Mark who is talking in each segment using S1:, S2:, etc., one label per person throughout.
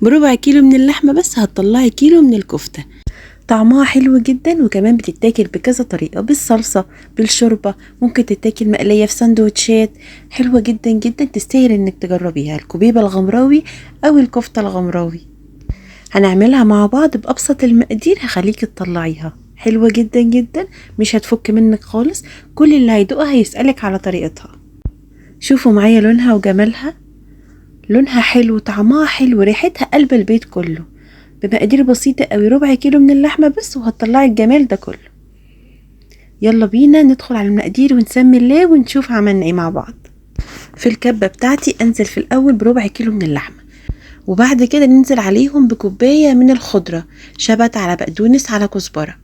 S1: بربع كيلو من اللحمة بس هتطلعي كيلو من الكفتة. طعمها حلو جدا، وكمان بتتاكل بكذا طريقة، بالصلصة، بالشوربة، ممكن تتاكل مقلية في سندوتشات. حلوة جدا جدا، تستاهل انك تجربيها. الكبيبة الغمراوي او الكفتة الغمراوي هنعملها مع بعض بأبسط المقادير، هخليك تطلعيها حلوة جدا جدا، مش هتفك منك خالص. كل اللي هيدوقها هيسألك على طريقتها. شوفوا معايا لونها وجمالها، لونها حلو، طعمها حلو، ريحتها قلب البيت كله. بمقادير بسيطة قوي، ربع كيلو من اللحمة بس وهتطلعي الجمال ده كله. يلا بينا ندخل على المقادير ونسمي الله ونشوف عملنا ايه مع بعض. في الكبة بتاعتي انزل في الاول بربع كيلو من اللحمة، وبعد كده ننزل عليهم بكوباية من الخضرة، شبت على بقدونس على كزبرة،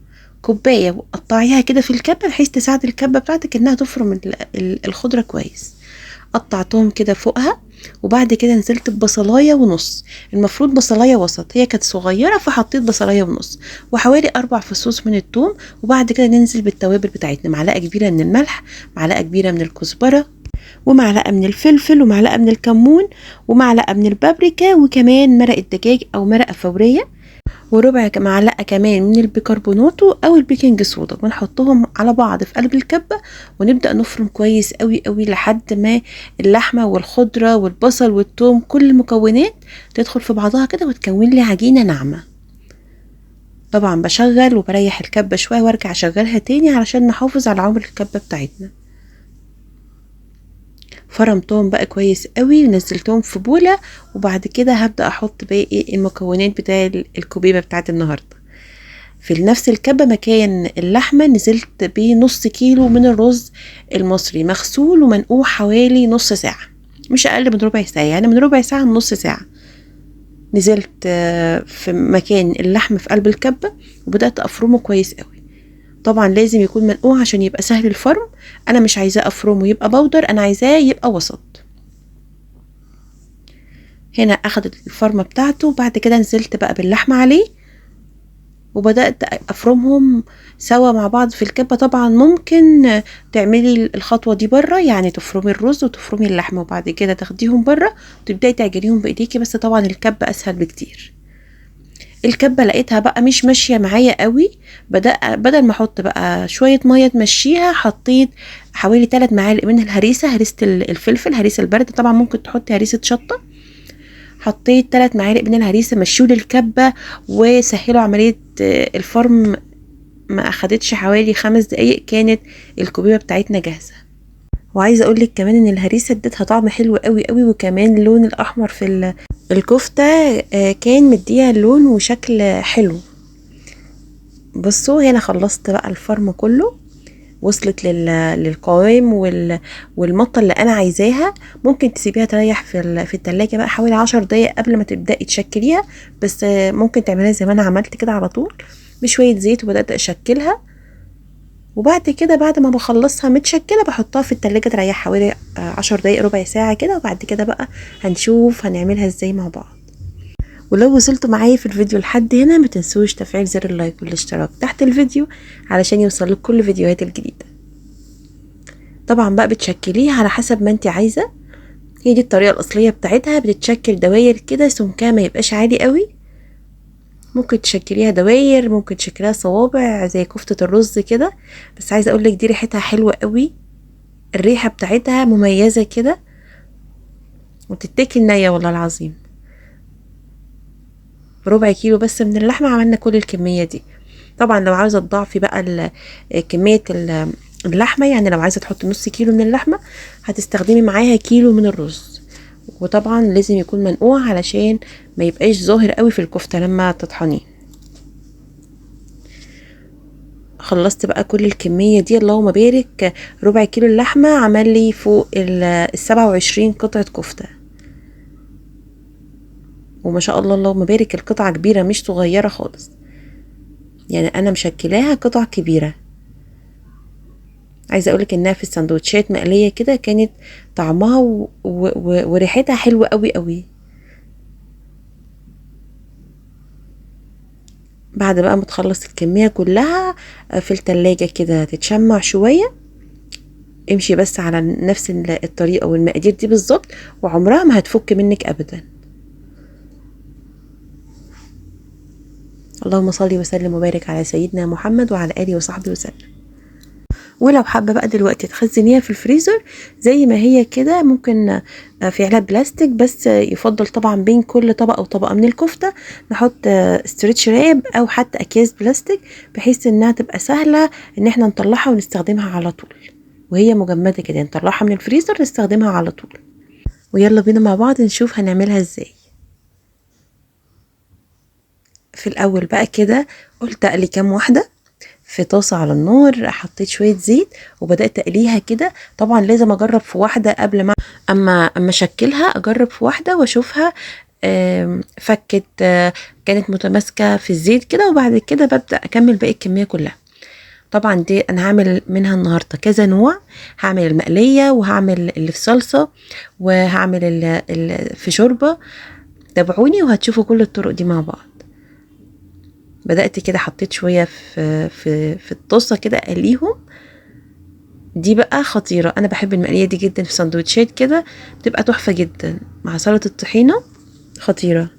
S1: كوباية، وقطعيها كده في الكبة بحيث تساعد الكبة بتاعتك انها تفرم الخضرة كويس. قطعتهم كده فوقها، وبعد كده نزلت ببصلاية ونص، المفروض بصلاية وسط، هي كانت صغيرة فحطيت بصلاية ونص، وحوالي 4 فصوص من الثوم. وبعد كده ننزل بالتوابل بتاعتنا، معلقة كبيرة من الملح، معلقة كبيرة من الكزبرة، ومعلقة من الفلفل، ومعلقة من الكمون، ومعلقة من البابريكا، وكمان مرق الدجاج أو مرقة فورية، وربع معلقة كمان من البيكربوناتو أو ال baking soda، ونحطهم على بعض في قلب الكبة ونبدأ نفرم كويس قوي قوي لحد ما اللحمة والخضرة والبصل والثوم كل المكونات تدخل في بعضها كده وتكون لي عجينة ناعمة. طبعا بشغل وبريح الكبة شوية وارجع اشغلها تاني علشان نحافظ على عمر الكبة بتاعتنا. فرمتهم بقى كويس قوي ونزلتهم في بولة، وبعد كده هبدأ احط باقي المكونات بتاع الكبيبة بتاعت النهاردة. في نفس الكبة مكان اللحمة نزلت بنص كيلو من الرز المصري مغسول ومنقوع حوالي نص ساعة، مش اقل من ربع ساعة، يعني من ربع ساعة لنص ساعة. نزلت في مكان اللحمة في قلب الكبة وبدأت افرمه كويس قوي. طبعا لازم يكون منقوع عشان يبقى سهل الفرم، انا مش عايزاه افرمه يبقى بودر، انا عايزاه يبقى وسط. هنا اخدت الفرمه بتاعته، بعد كده نزلت بقى باللحمه عليه وبدات افرمهم سوا مع بعض في الكبه. طبعا ممكن تعملي الخطوة دي بره، يعني تفرمي الرز وتفرمي اللحمة وبعد كده تاخديهم بره وتبداي تعجنيهم بايديكي، بس طبعا الكبه اسهل بكتير. الكبه لقيتها بقى مش ماشية معايا قوي، بدل ما احط بقى شوية مية تمشيها، حطيت حوالي 3 معالق من الهريسه، هريسه الفلفل، هريسه البرد، طبعا ممكن تحطي هريسه شطه. حطيت 3 معالق من الهريسه، مشوا لي الكبه وسهلوا عملية الفرم، ما اخدتش حوالي 5 دقايق كانت الكبيبه بتاعتنا جاهزة. وعايزه اقول لك كمان ان الهريسه اديتها طعم حلو قوي قوي، وكمان اللون الاحمر في الكفتة كان مديها لون وشكل حلو. بصوا هنا خلصت بقى الفرم كله، وصلت للقوام والمطه اللي انا عايزاها. ممكن تسيبيها تريح في التلاجة بقى حوالي 10 دقايق قبل ما تبداي تشكليها، بس ممكن تعمليها زي ما انا عملت كده على طول بشوية زيت وبدات اشكلها. وبعد كده بعد ما بخلصها متشكله بحطها في التلاجة تريح حوالي 10 دقايق ربع ساعة كده، وبعد كده بقى هنشوف هنعملها ازاي مع بعض. ولو وصلتوا معايا في الفيديو لحد هنا ما تنسوش تفعيل زر اللايك والاشتراك تحت الفيديو علشان يوصلك كل فيديوهات الجديدة. طبعا بقى بتشكليها على حسب ما انت عايزه، هي دي الطريقة الاصلية بتاعتها، بتتشكل دواير كده سمكها ما يبقاش عالي قوي. ممكن تشكليها دواير، ممكن تشكليها صوابع زي كفتة الرز كده، بس عايزه اقول لك دي ريحتها حلوة قوي، الريحة بتاعتها مميزة كده وتتاكل نيه والله العظيم. ربع كيلو بس من اللحمة عملنا كل الكمية دي. طبعا لو عاوزه تضاعفي بقى كمية اللحمة، يعني لو عايزه تحطي نص كيلو من اللحمة هتستخدمي معاها كيلو من الرز، وطبعا لازم يكون منقوع علشان ما يبقاش ظاهر قوي في الكفتة لما تطحنيه. خلصت بقى كل الكمية دي اللهم بارك، ربع كيلو اللحمة عمل لي فوق 27 قطعه كفته، وما شاء الله اللهم بارك القطعة كبيرة مش صغيرة خالص، يعني انا مشكلاها قطع كبيرة. عايزه اقولك انها في السندوتشات مقلية كده كانت طعمها وريحتها حلوة قوي قوي. بعد بقى ما تخلص الكمية كلها في التلاجة كده تتشمع شوية، امشي بس على نفس الطريقة والمقادير دي بالظبط وعمرها ما هتفك منك ابدا. اللهم صل وسلم وبارك على سيدنا محمد وعلى آله وصحبه وسلم. ولو حابة بقى دلوقتي تخزنيها في الفريزر زي ما هي كده، ممكن في علب بلاستيك، بس يفضل طبعا بين كل طبقة وطبقة من الكفتة نحط stretch wrap او حتى اكياس بلاستيك، بحيث انها تبقى سهلة ان احنا نطلعها ونستخدمها على طول وهي مجمدة كده، نطلعها من الفريزر نستخدمها على طول. ويلا بينا مع بعض نشوف هنعملها ازاي. في الاول بقى كده قلت اقلي كام واحدة في طاسة على النار، حطيت شوية زيت وبدأت اقليها كده. طبعا لازم اجرب في واحدة قبل ما اما اشكلها، اجرب في واحدة واشوفها فكت، كانت متماسكة في الزيت كده، وبعد كده ببدأ اكمل باقي الكمية كلها. طبعا دي انا هعمل منها النهاردة كذا نوع، هعمل المقلية وهعمل اللي في صلصة وهعمل اللي في شوربة. تابعوني وهتشوفوا كل الطرق دي مع بعض. بدأت كده حطيت شوية في في في الطاسة كده اقليهم. دي بقى خطيرة، انا بحب المقلية دي جدا في سندوتشات كده، بتبقى تحفة جدا مع سلطة الطحينة، خطيرة.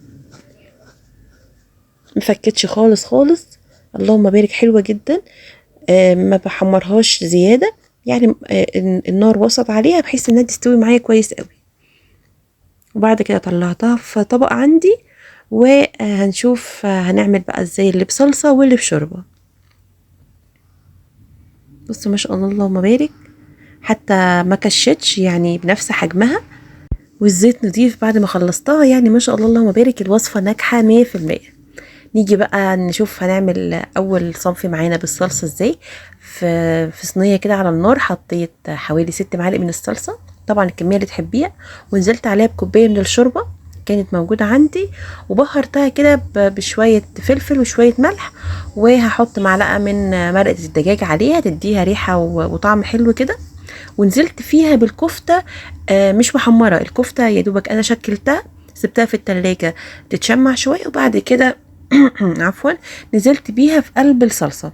S1: مفكتش خالص خالص، اللهم بارك، حلوة جدا. ما بحمرهاش زيادة، يعني النار وسط عليها بحيث انها تستوي معايا كويس قوي. وبعد كده طلعتها في طبق عندي، وهنشوف هنعمل بقى ازاي اللي بصلصة واللي بشوربة. بصوا ما شاء الله اللهم بارك، حتى ما كشتش يعني بنفس حجمها، والزيت نضيف بعد ما خلصتها، يعني ما شاء الله اللهم بارك، الوصفة ناجحة 100%. نيجي بقى نشوف هنعمل اول صنف معانا بالصلصة ازاي. في صينية كده على النار حطيت حوالي 6 معالق من الصلصة، طبعا الكمية اللي تحبيها، ونزلت عليها بكوباية من الشوربة كانت موجودة عندي، وبهرتها كده بشوية فلفل وشوية ملح، وهحط معلقة من مرقة الدجاج عليها تديها ريحة وطعم حلو كده. ونزلت فيها بالكفتة، مش محمرة الكفتة، يا دوبك انا شكلتها سبتها في التلاجة تتشمع شوية، وبعد كده عفوا نزلت بيها في قلب الصلصة.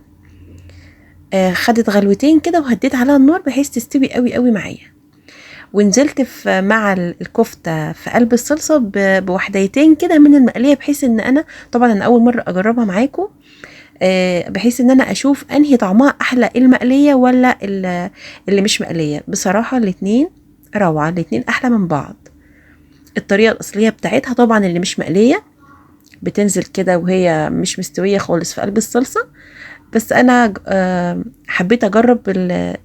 S1: خدت غلوتين كده وهديت عليها النار بحيث تستوي قوي قوي معايا. ونزلت مع الكفتة في قلب الصلصة بوحدتين كده من المقلية، بحيث ان انا طبعا انا اول مرة اجربها معاكم، بحيث ان انا اشوف انهي طعمها احلى، المقلية ولا اللي مش مقلية. بصراحة الاتنين روعة، الاتنين احلى من بعض. الطريقة الاصلية بتاعتها طبعا اللي مش مقلية بتنزل كده وهي مش مستوية خالص في قلب الصلصة، بس انا حبيت اجرب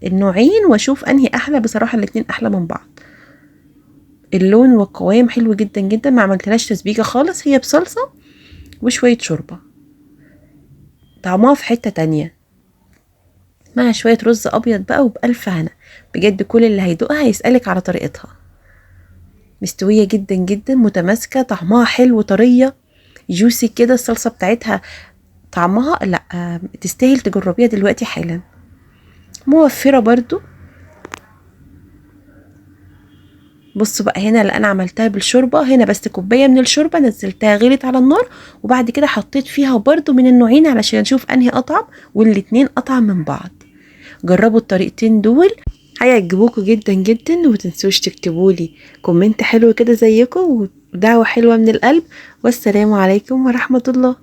S1: النوعين واشوف انهي احلى. بصراحة الاتنين احلى من بعض، اللون والقوام حلو جدا جدا. ما عملتلهاش تسبيكة خالص، هي بصلصة وشوية شوربة، طعمها في حتة تانية مع شوية رز ابيض بقى، وبألف هنا بجد. كل اللي هيدوقها هيسألك على طريقتها. مستوية جدا جدا، متماسكة، طعمها حلو، طرية جوسي كده، الصلصة بتاعتها طعمها لا تستاهل تجربيها دلوقتي حالا، موفرة برضو. بصوا بقى هنا اللي انا عملتها بالشوربة، هنا بس كوباية من الشوربة نزلتها غلت على النار، وبعد كده حطيت فيها برضو من النوعين علشان نشوف انهي اطعم، والاتنين اطعم من بعض. جربوا الطريقتين دول هيعجبوكوا جدا جدا، ومتنسوش تكتبولي comment حلو كده زيكم، ودعوة حلوة من القلب. والسلام عليكم ورحمة الله.